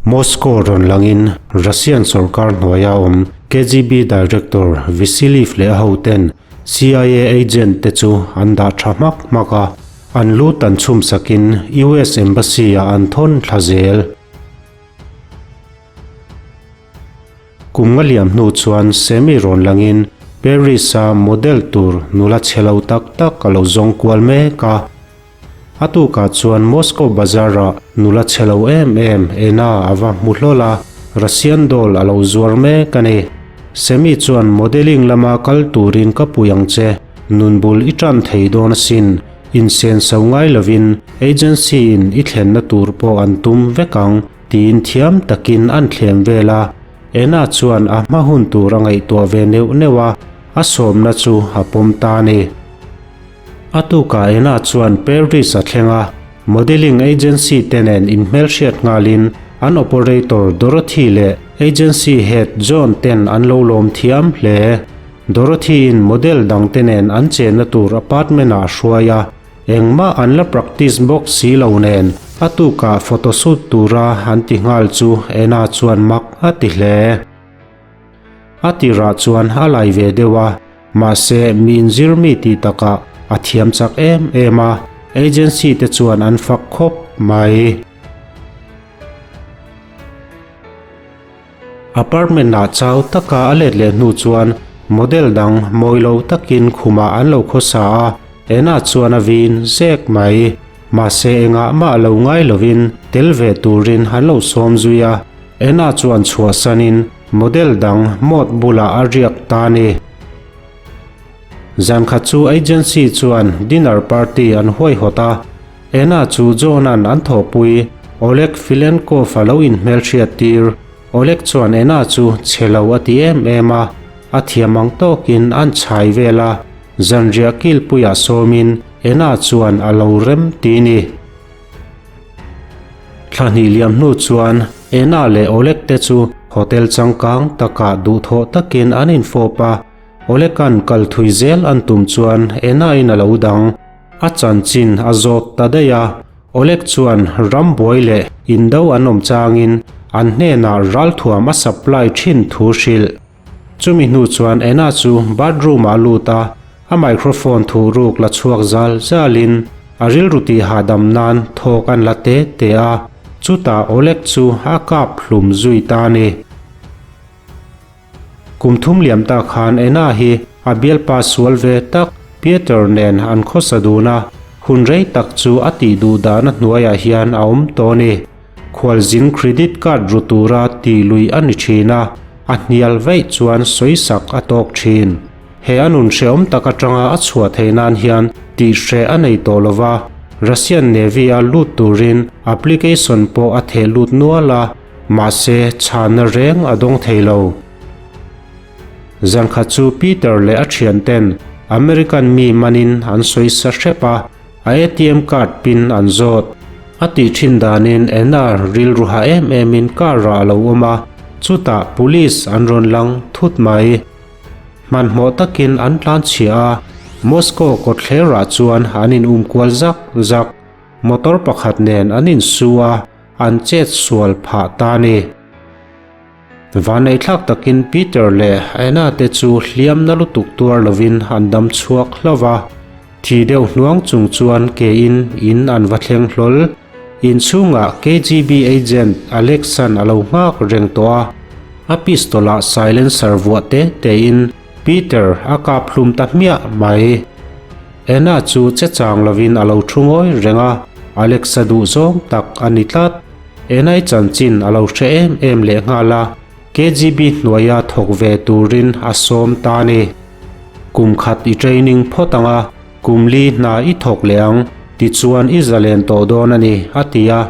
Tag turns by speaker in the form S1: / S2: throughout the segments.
S1: Moscow rawn langin Russian sorkar hnuaia awm KGB Director Vasilev leh a hoten CIA agent te chu an dah tha hmak hmak a, an lu tan chhum sakin US Embassy ah an thawn thla zel. Kum nga liam hnu chuan Semi rawn langin Paris a model tur nula chhe lo tak tak a lo zawng kual mek a. A tukah chuan Moscow Bazaar-ah nula chhe lo em em Ena a va hmu hlawl a, Russian doll a lo zuar mek a ni. Semi chuan modelling lama kal turin ka pui ang che, nun bul i tan thei dawn asin, insenso ngai lovin agency-in i thlenna tur pawh an tum vek ang tiin thiam takin an thlem vel a. Ena chuan a hma hun tur a ngaihtuah ve neuh neuh a, a sawmna chu a pawm ta a ni. A tukah Ena chuan Paris a thleng a, modelling agency te nen inhmelhriat nghalin an operator Dorothy leh agency head John ten an lo lawm thiam hle. Dorothy-in model dang te nen an chenna tur apartment ah a hruai a, engmah an la practice bawk si lo nen a tukah photoshoot tura an ti nghal chu Ena chuan mak a ti hle. A tirah chuan a lai ve deuh a, mahse mi inzir mi tih takah a thiam chak em em a, agency te chuan an fak khawp mai. Apartment ah chau taka a let leh hnu chuan model dang mawi lo takin khumah an lo khawsa a, enah chuan a vin zek mai. Mahse engah mah lo ngai lovin tel ve turin an lo sawm zui a. Ena chuan chhuahsanin model dang Maud bulah a riak ta a ni. Zan khat chu agency chuan dinner party an huaihawt a, Ena chu John-a'n an thawhpui Oleg Filenkov a lo inhmelhriat tir. Oleg chuan Ena chu chhe lo a ti em em a, a thiam ang tawkin an chhai vel a, zanriah kilpuiah sawmin Ena chuan a lo rem ti ni. Thla hnih liam hnu chuan Ena leh Oleg te chu hotel changkang takah duhthawh takin an infawp a, Oleg-a'n kal thui zel an tum chuan Ena-in a lo dang. A chanchin a zawt ta daih a, Oleg chuan rambuai leh indo an awm changin an hnenah ralthuam a supply thin thu hrilh. Chumi hnu chuan Ena chu bathroom ah a lut a, a microphone thuh ruk la chhuak zal zalin a rilru tih hahdam nan thawk an la te te a, chutah Oleg chu a kap hlum zui ta a ni. Kum thum liam ta khan Ena hi a bialpa sual ve tak Pieter nen an khawsa dun a, hun rei tak chu a tih duh dahna hnuaiah hian a awm tawh a ni. Khualzin credit card ru tura tih lui a ni thin a, a hnial vaih chuan sawisak a tawk thin. He a nun hrehawm tak atanga a chhuah theih nan hian tih hreh a nei tawh lova, Russian Navy a lut turin application pawh a theh lut nual a, mahse chhanna reng a dawng thei lo. Zankhat chu Peter leh a thianten American mi manin an sawisa hrep a, A ATM card pin an zawt. A tih thin danin Anna rilru ha em emin car ah a lo awm a, chutah police an rawn lang thut mai. Hmanhmawh takin an tlan chhia a, Moscow kawtthler ah chuan an in um kual zak zak. Motor pakhat nen an in su a, an chet sual phah ta a ni. Vaneihthlak takin Peter leh Anna te chu hliam na lutuk tuar lovin an dam chhuak hlauh va. Thi deuh hnuang chung chuan kein in an va thleng hlawl. Inchhungah KGB agent Alexan a lo nghak reng tawh a. A pistol-ah silencer vuah te tein Peter a kap hlum ta hmiah mai. Anna chu che chang lovin a lo thu ngawi reng a, Alex-a duhzawng tak a ni tlat. Anna-i chanchin a lo hre em em leh nghal a, KGB hnuaia thawk ve turin a sawm ta a ni. Kum khat i training phawt ang a, kum li hna i thawk leh ang, tichuan i zalen tawh dawn a ni, a ti a.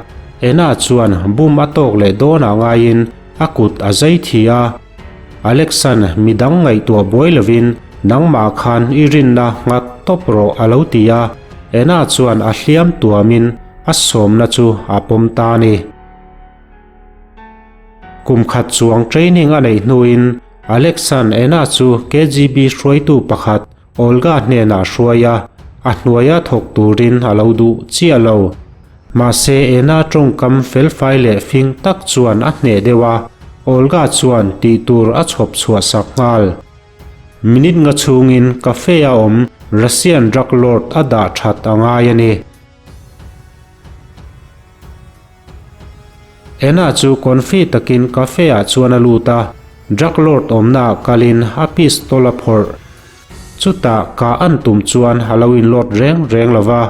S1: Anna chuan bum a tawk leh dawnah ngaiin a kut a zai thi a. Alexan midang ngaihtuah buai lovin nangmah khan i rinna nghat tawp rawh a lo ti a, Anna chuan a hliam tuamin a sawmna chu a pawm ta a ni. Kum khat chuang training a neih hnuin Alexan Anna chu KGB hruaitu pakhat Olga hnenah a hruai a, a hnuaia thawk turin a lo duh chiah lo. Mahse Ena tawngkam felfai leh fing tak chuan a hneh deuh a, Olga chuan tih tur a chhawp chhuah sak nghal. Minute nga chhungin cafe a awm Russian drug lord a dah that a ngai a ni. Ena chu confi takin cafe ah chuan a lut a, drug lord awmna ah kalin a pistol a phawrh. Chutah kah an tum chuan a lo inload reng reng lo va,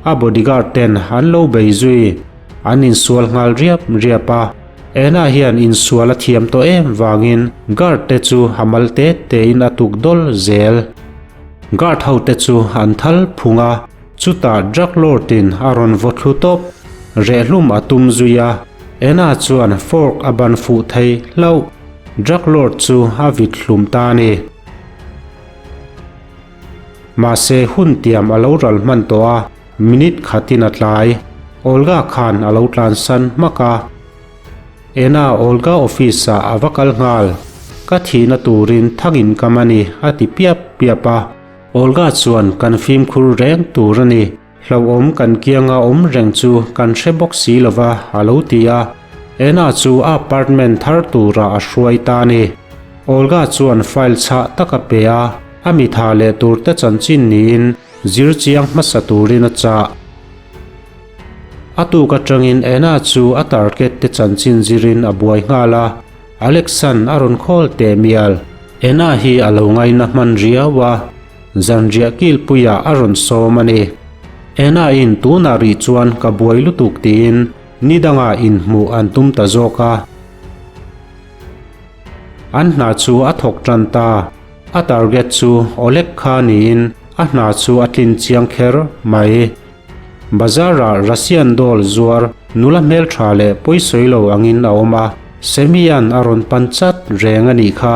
S1: a bodyguard ten an lo bei zui. An insual nghal riap riap a, Ena hian insual a thiam tawh em vangin guard te chu a mal te tein a tuk dawl zel. Guard ho te chu an thal phung a. Chutah drug lord in a rawn vaw thlu tawp, rehlum a tum zui a, Anna chuan fork a ban fuh thei hlauh, drug lord chu a vit hlum ta a ni. Mahse hun tiam a lo ral hman tawh a, minute khatin a tlai, Olga khan a lo tlansan hmak a. Anna Olga office ah a va kal nghal, Ka thihna turin thangin ka man i a ti piap piap a. Olga chuan kan fimkhur reng tur a ni, hlauhawm kan kianga awm reng chu kan hre bawk si lo va, a lo ti a. Anna chu a apartment thar turah a hruai ta a ni. Olga chuan file chhah tak a pe a, a mitha leh turte chanchin niin zir chiang hmasa turin a chah. A tuk atangin Anna chu a target te chanchin zirin a buai nghal a. Alexan a rawn khawl teh mial. Ena hi a lo ngaina hman riau a, zanriah kilpuiah a rawn sawm a ni. Ena in tunah rih chuan ka buai lutuk tiin ni dangah inhmuh an tum ta zawk a. An hna chu a thawk tan ta. A target chu Oleg kha niin a hna chu a tlin chiang kher mai. Bazar-ah Russian doll zuar nula hmeltha leh pawisawi lo angin a awm a, Semi-a'n a rawn pan chat reng a nih kha.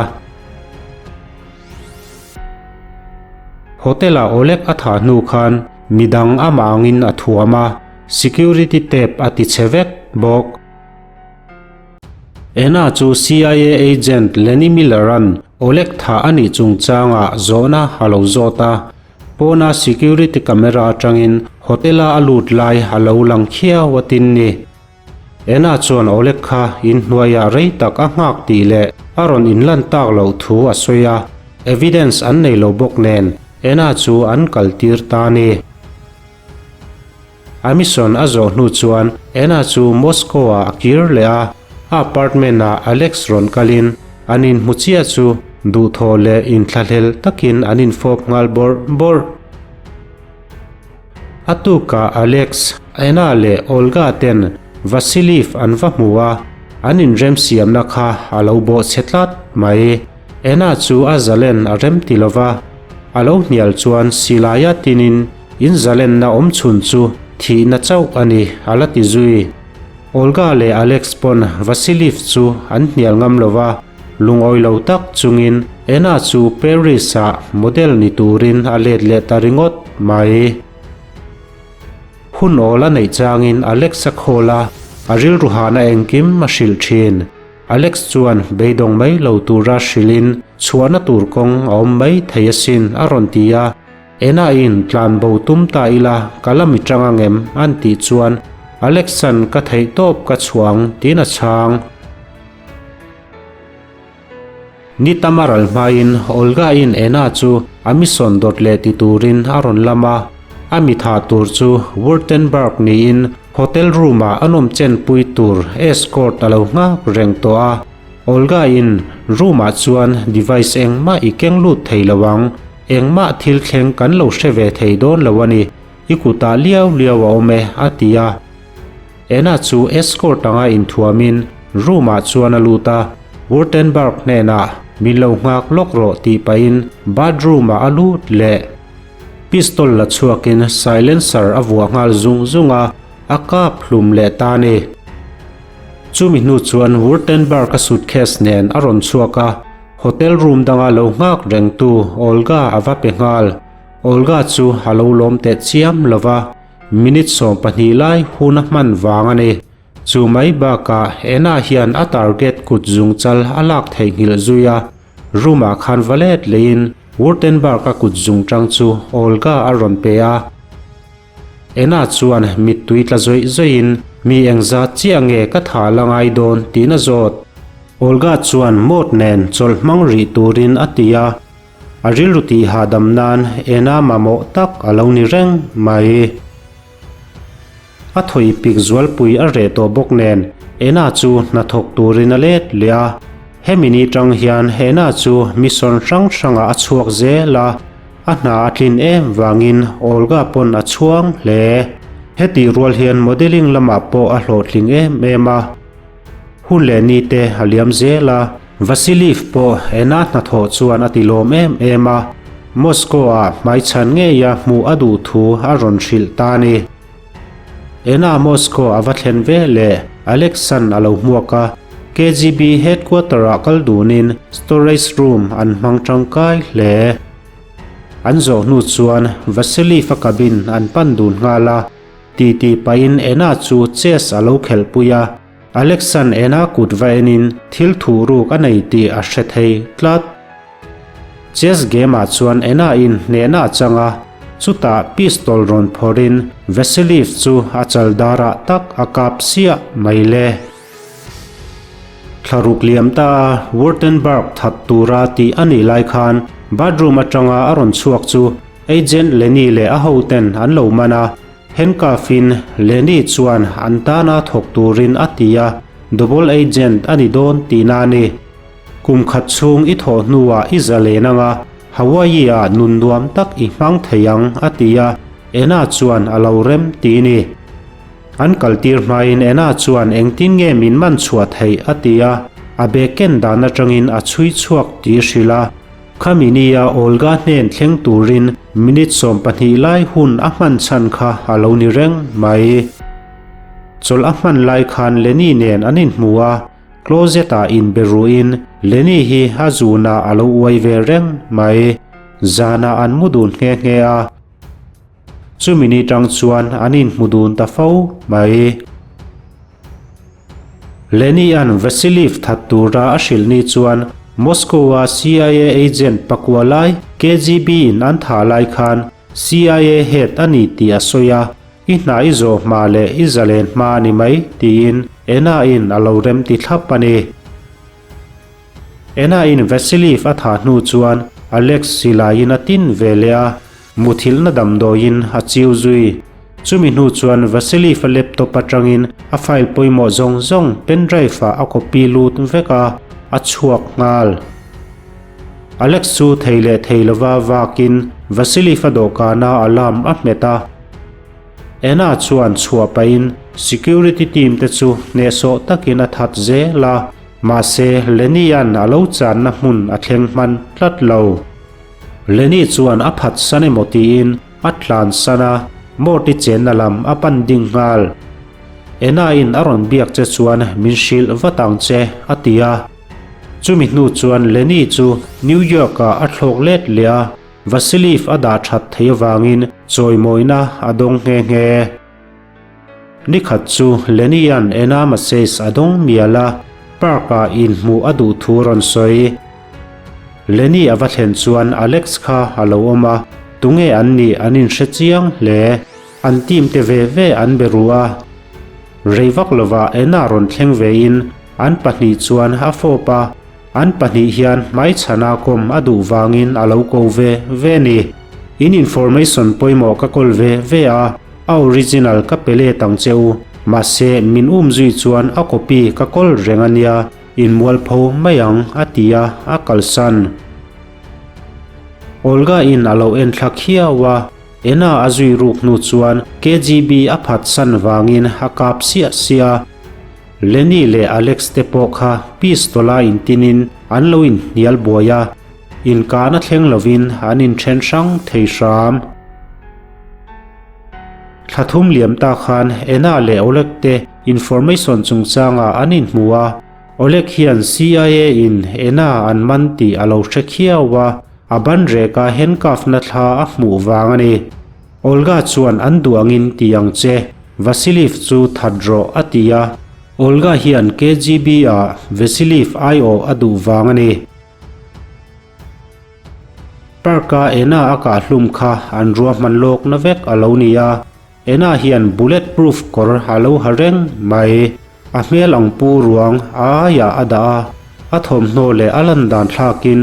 S1: Hotel-ah Oleg a thah hnu khan midang amah angin a thuam a, security tape a ti chhe vek bawk. Ena chu CIA agent Lenny Miller-a'n Oleg thah a nih chungchangah zawhna a lo zawt a, Pawna security camera atangin hotel-a a lut lai a lo lang khiau a tin ni. Ena chuan Oleg kha inhnuaiah rei tak a nghak tih leh a rawn inlan tak loh thu a sawi a, evidence an nei lo bawk nen Ena chu an kaltir ta a ni. A mission a zawh hnu chuan Anna chu Moscow-ah a kir leh a, a apartment-ah Alex rawn kalin an inhmu chiah chu duhthawh leh inthlahlel takin an infawp nghal bawrh bawrh. A tukah Alex, Anna leh Olga ten Vasiliv an va hmu a, an inremsiamna kha a lo bawhchhe tlat mai. Anna chu a zalen a rem ti lova, a lo hnial chuan silaia tinin In zalenna awm chhun chu thihna chauh a ni, a la ti zui. Olga leh Alex pawn Vasiliv chu an hnial ngam lo va, lungawi lo tak chungin Anna chu Paris-ah model ni turin a let leh ta ringawt mai. Hun awl a neih changin Alex a call a, a rilru hahna engkim a hrilh thin. Alex chuan beidawng mai lo tura hrilhin chhuahna tur kawng a awm mai thei asin a rawn ti a. Ena in tlan bo tum ta ila ka la mi tang angem an tih chuan Alex-a'n ka theih tawp ka chhuang tiin a chhang. Ni tam a ral hmain Olga-in Ena chu a mission dawt leh ti turin a rawn lam a, a mi thah tur chu Wurtenberg niin hotel room-ah a nawm chenpui tur escort a lo nghak reng tawh a. Olga-in room-ah chuan device engmah i keng lut thei lo ang. Engmah thil thleng kan lo hre ve thei dawn lo a ni, i kutah liau liau a awm e, a ti a. Ena chu escort anga inthuamin room ah chuan a lut a, Wurtenberg hnenah min lo nghak lawk rawh tih pahin bathroom ah a lut leh. Pistol la chhuakin silencer a vuah nghal zung zung a, a kap hlum leh ta a ni. Chumi hnu chuan Wurtenberg a suitcase nen a rawn chhuak a, Hotel room danga lo nghak rengtu Olga a va pe nghal. Olga chu a lo lawm teh chiam lo va, minute 12 lai hun a hman vang a ni. Chu mai bakah Anna hian a target kut zungchal a lak theihnghilh zui a, room ah khan va let leiin Wurtenberg-a kut zungchang chu Olga a rawn pe a. Ena chuan mittui tla zawih zawihin mi engzat chiah nge ka thah la ngai dawn tiin a zawt. Olga chuan Maud nen chawlh hmang rih turin a ti a, a rilru tih hahdam nan Ena mamawh tak a lo ni reng mai. A thawi pik zualpui a reh tawh bawk nen Ena chu hnathawk turin a let leh a. Hemi ni tang hian Ena chu mission hrang hrangah a chhuak zel a, a hna a tlin em vangin Olga pawn a chhuang hle. Hetih rual hian modelling lamah pawh a hlawhtling em em a. Hun leh ni te a liam zel a. Vasiliv pawh Ena hnathawh chuan a ti lawm em em a, Moscow-ah hmaichhan ngeia hmuh a duh thu a rawn hrilh ta a ni. Ena Moscow a va thlen ve leh Alexan a lo hmuak a, KGB headquarter-ah kal dunin storage room an hmang tangkai hle. An zawh hnu chuan Vasiliv-a cabin an pan dun nghal a. Titi pahin Ena chu chess a lo khelhpui a, Alexan Ena kut va enin thil thuh ruk a nei tih a hre thei tlat. Chess game ah chuan Ena in hnehna a chang a, chutah pistol rawn phawrhin Vasiliev chu a chal darah tak a kap siah mai le. Thlaruk liam ta a Wurtenberg that tura tih a nih lai khan bathroom atanga a rawn chhuak chu Agent Lenny leh a hoten an lo man a, handcuff-in Lenny chuan an tana thawk turin a ti a, double agent a ni dawn tihna a ni. Kum khat chhung i thawh hnuah i zalen anga Hawaii-ah nun nuam tak i hmang thei ang a ti a, Ena chuan a lo rem ti ni. An kaltir hmain Ena chuan engtin nge min man chhuah theih a ti a, a bag ken dan atangin a chhui chhuak tih hrilh a. Khami nia Olga hnen thleng turin minute 12 lai hun a hman chhan kha a lo ni reng mai. Chawlh a hman lai khan Lenny nen an inhmu a, closet ah inbe ruhin Lenny hi a zunah a lo uai ve reng mai. Zanah an mu dun nghe nghe a. Chumi ni tang chuan an inhmu dun ta fo mai. Lenny-a'n Vasiliev that tura a hrilh ni chuan Moscow-a CIA agent pakua lai KGB-in an thah lai khan CIA head a ni tih a sawi a, I hna i zawh hma leh i zalen hma a ni mai tiin Ena-in a lo remti thlap a ni. Ena-in Vasiliev a thah hnu chuan Alex silaiin a tin ve leh a, muthilhna damdawiin a chiu zui. Chumi hnu chuan Vasiliev-a laptop atangin a file pawimawh zawng zawng pendrive-ah a copy lut vek a, a chhuak nghal. Alex chu thei leh thei lova vakin Vasiliev-a dawhkana alarm a hmet a. Ena chuan chhuah pahin security team te chu hnehsawh takin a that zel a. Mahse, Lenny-a'n a lo channa hmun a thleng hman tlat lo. Lenny chuan a phatsan emaw tiin a tlansan a, Morty chenna lam a pan ding nghal. Ena-in a rawn biak che chuan min hrilh vat ang che, a ti a. Chumi hnu chuan Lenny chu New York-ah a thlawk let leh a, Vasiliev a dah that theih avangin chawimawina a dawng nghe nghe. Nikhat chu Lenny-a'n Ena message a dawng mial a, park-ah inhmuh a duh thu rawn sawi. Lenny a va thlen chuan Alex kha a lo awm a, tunge an nih an inhre chiang hle. An team te ve ve an be ru a. Rei vak lovah Ena rawn thleng vein an pahnih chuan a fawp a, An pahnih hian hmaichhana kawm a duh vangin a lo ko ve ve ni. In information pawimawh ka kawl ve ve a, a original ka pe let ang che u. Mahse, min um zui chuan a copy ka kawl reng a nia, in mualpho mai ang, a ti a, a kalsan. Olga in a lo en thla khiau a, Ena a zui ruk hnu chuan KGB a phatsan vangin a kap siah siah a. Lenny leh Alex te pawh kha pistol a intinin an lo inhnial buai a, inkahna thleng lovin an inthen hrang thei hram. Thla thum liam ta khan Ena leh Oleg te information chungchangah an inhmu a, Oleg hian CIA in Ena an man tih a lo hre khiau a, a ban reka handcuff na thla a hmuh vang a ni. Olga chuan an duh angin ti ang che, Vasiliev chu that rawh a ti a. Olga hian KGB-ah Vasiliev aiawh a duh vang a ni. Park-a Ena a kah hlum kha an ruahman lawkna vek a lo ni a. Ena hian bullet proof kawr a lo ha reng mai. A hmel ang pu ruang a aiah a dah a, a thawmhnaw leh a lan dan thlakin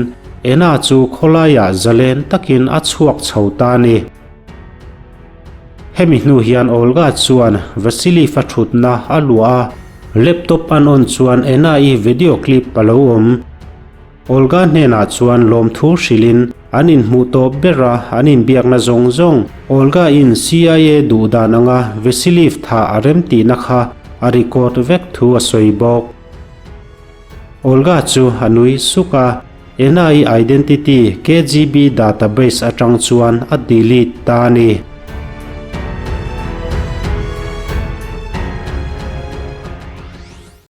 S1: Ena chu khawlaiah zalen takin a chhuak chho ta a ni. Hemi hnu hian Olga chuan Vasiliv-a thutna a luah a, laptop an on chuan Ena-i video clip a lo awm. Olga hnenah chuan lawmthu hrilhin an inhmuh tawp ber a, an inbiakna zawng zawng Olga-in CIA duh dan anga Vasiliv thah a remtihna kha a record vek thu a sawi bawk. Olga chu a nui suk a, Ena-i identity KGB database atang chuan a delete ta a ni.